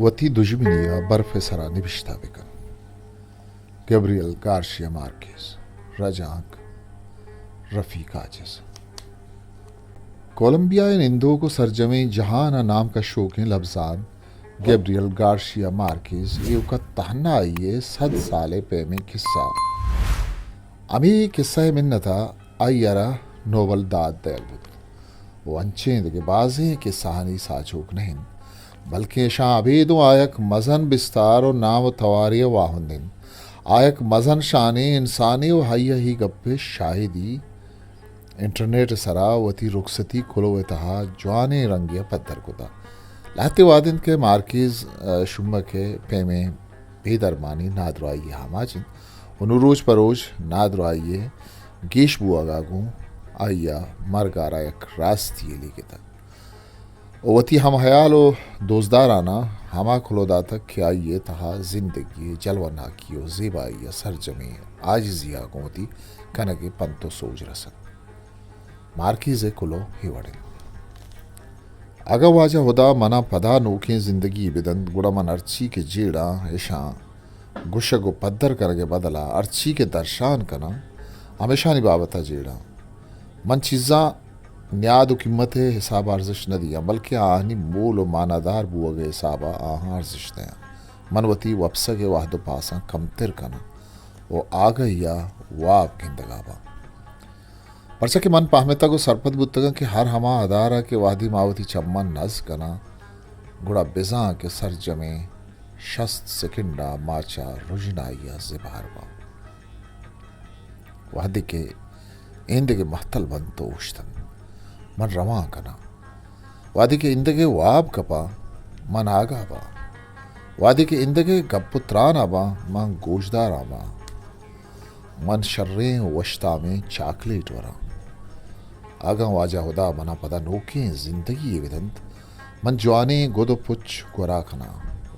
وتی دژمنی ءَ برف ءِ سرا نبشتہ بکن۔ گبریل گارشیا مارکیز۔ رجانک، رفیق عاجز۔ کولمبیا ءِ نندوک ءُ سرجمیں جہان ءَ نام کشوکیں لبزانت گبریل گارشیا مارکیز ایوک ءَ تہنائی ءِ صد سالیں پیمیں کسہ۔ ہمے کسہ ءِ منت ءَ آئی ءَ را نوبل داد دئیگ بوت۔ ءُ انچیں دگہ بازیں کسہانی ساچوک نہ انت، بلکیں اشاں ابید اوں آ یک مزن بستار ءُ نام ءُ توارے ءِ واہند انت۔ آ یک مزن شانیں انسانے ءُ آئی ءَ اے گپ ءِ شاہدی انٹرنیٹ ءِ سرا وتی رخصتی کلوہ ءِ تہا جوانیں رنگے ءَ پدر کتہ۔ لہتے وہد انت کہ مارکیز، ءَ، شمک ءِ پیمیں بے درمانی نادراہی ءِ آماچ انت ءُ نوں روچ پہ روچ نادراہی ءِ گیش بوہگ ءَ گوں آئی ءَ مرگ ءَ را یک راستی یے لیکتگ ءُ وتی ہم ہیال ءُ دوستداراں ہما کلوہ داتگ کہ آئی ءِ تہا زندگی ءِ جلوہ ناکی ءُ زیبائی ءَ سرجمیں عاجزی ءَ گوں وتی کنگ ءِ پنت ءُ سوج رسگ۔ مارکیز ءِ کلوہ اے وڑ انت۔ اگاں واجہ ہدا منا پدا نوکیں زندگی بدنت، گڑا من ہرچی کہ جیڑاں، اشاں گوشگ ءُ پدر کنگ ءِ بدلا ہرچی کہ درشان کناں، ہمیشانی بابت ءَ جیڑاں۔ من چیزاں نیاد ءُ قیمت ءِ حساب ءَ ارزشت نہ دیاں، بلکیں آہانی مول ءُ مانادار بوہگ ءِ حساب ءَ آہاں ارزشت دیاں۔ من وتی وپسگ ءِ وہد ءُ پاساں کمتر کناں ءُ آگہی ءَ واب گندگ ءَ باں۔ پرچا کہ من پہمتگ ءُ سرپد بوتگاں کہ ہر ہما ادارہ کہ وہدے ما وتی چماں نز کناں، گڑا بزاں کہ سرجمیں شست سیکنڈ ءَ ما چہ رژنائی ءَ زبہر باں۔ وہدے کہ ایندگہ مہتل بنت ءُ اوشتنت، من روان کناں۔ وہدے کہ ایندگہ واب کپاں، من آگاہ باں۔ وہدے کہ ایندگہ گپ ءُ تران ءَ باں، من گوشداراں باں۔ من شریں ءُ وشتامیں چاکلیٹ وراں۔ اگاں واجہ ہدا منا پدا نوکیں زندگی یے بدنت، من جوانیں گد ءُ پچ گورا کناں،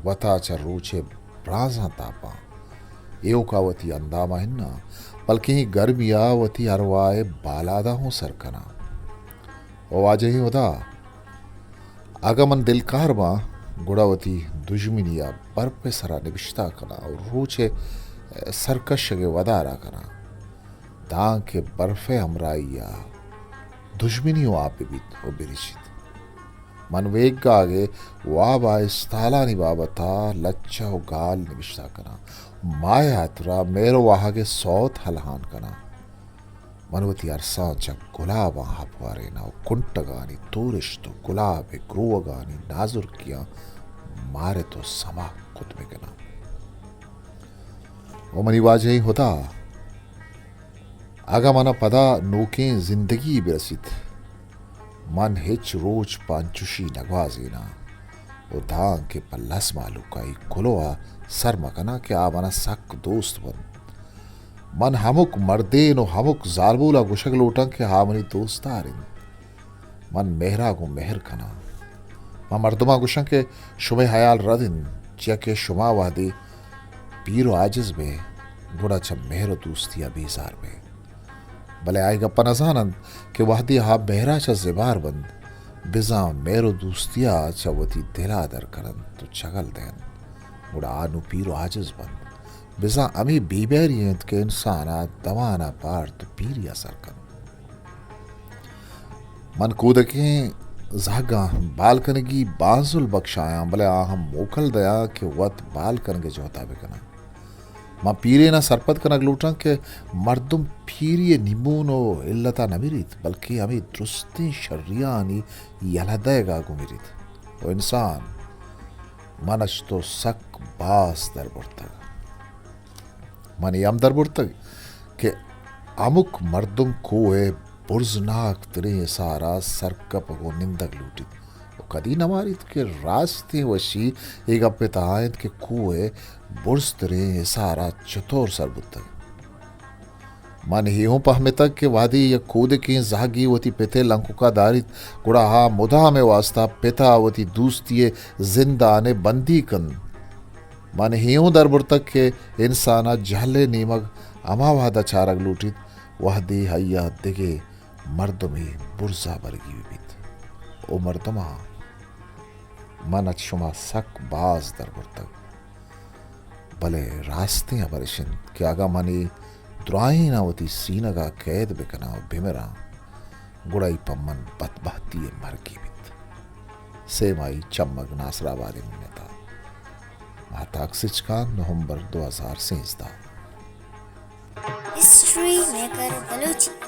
وتا چہ روچ ءِ برانزاں تاپاں۔ ایوکا وتی انداماں ہناں، بلکیں گرمی ءَ وتی ارواہ ءِ بالاداں ہوں سر کناں۔ او واجہیں ہدا! اگاں من دلکار باں، گڑا وتی دژمنی ءَ برپ ءِ سرا نبشتہ کناں ءُ روچ ءِ سرکشگ ءِ ودار ءَ کناں، دانکہ برف ءِ ہمراہی ءَ دژمنی واب بہ بیت ءُ برچیت۔ من ویگاگ ءِ واب ءِ استالانی بابت ءَ لچہ ءُ گال نبشتہ کناں، ماہ ءِ ہاترا مہر ءُ واہگ ءِ سوت ہلہان کناں۔ من وتی ارساں چہ گلاباں ہپواریناں ءُ کنٹگانی تورشت ءُ گلاب ءِ گروہگانی نازرکیاں مارت ءُ سما کت بکناں۔ او منی واجہیں ہدا! اگاں منا پدا نوکیں زندگی برسیت، من ہچ روچ پہ انچشی نگوازیناں ءُ دانکہ پہ لس مہلوک ءَ اے کلوہ ءَ سر مکناں کہ آ منا سک دوست بنت۔ من ہمک مردین ءُ ہمک زالبول ءَ گوشگ لوٹاں کہ آ منی دوستدار انت۔ من مہر ءَ گوں مہر کناں۔ من مردماں گوشاں کہ شمئے ہیال رد انت، چیا کہ شما وہدے پیر ءُ عاجز بئے، گڑا چہ مہر ءُ دوستی ءَ بیزار بئے۔ بلے آ اے گپ ءَ نزان انت کہ وہدے آ مہر ءَ چہ زبہر بنت، بزاں مہر ءُ دوستی ءَ چہ وتی دل ءَ در کن انت ءُ چگل دئینت، گڑا آ نوں پیر ءُ عاجز بنت۔ بزاں ہمے بے مہری انت کہ انسان ءَ دمان ءَ بارت ءُ پیری ءَ سر کنت۔ من کودکیں زہگاں بال کنگی بانزل بکشایاں، بلے آہاں موکل دیاں کہ وت بال کنگ ءِ جہد ءَ بکناں۔ من پیریناں سرپد کنگ لوٹاں کہ مردم پیری ءِ نیمون ءُ علت ءَ نہ مریت، بلکیں ہمے درستیں شریانی یلہ دئیگ ءَ گوں مریت۔ او انسان! من اچ تو سک باز در برتگ۔ من اے ہم در برتگ کہ ہمک مردم کوہ ءِ برزناک تریں ہسار ءَ سرکپگ ءُ نندگ لوٹیت ءُ کدی نہ ماریت کہ راستیں وشی اے گپ ءِ تہا انت کہ کوہ ءِ برزتریں ہسار ءَ چتور سر بوتگ۔ من اے ہوں پہمتگ کہ وہدے یک کودکیں زہگے وتی پت ءِ لنکک ءَ داریت، گڑا آ مدام ءِ واستا پت ءَ وتی دوستی ءِ زندان ءِ بندیگ کنت۔ من اے ہوں در برتگ کہ انسان ءَ جہل ءِ نیمگ ہما وہد ءَ چارگ لوٹیت، وہدے آئی ءَ دگہ مردمے برز ءَ برگی بہ بیت۔ او مردماں! من اچ شما سک باز دربرتگ، بلے راستیں ہبر اش انت کہ اگاں من اے درائیناں وتی سینگ ءَ قید بکناں ءُ بمراں، گڑا اے پہ من بدبہتی ءِ مرگے بیت۔ سیمائی چمگ، ناصر آباد ءِ منت ءَ۔ ماہتاک سچکان، نومبر دو ہزار سیزدہ۔ ہسٹری میکر بلوچی۔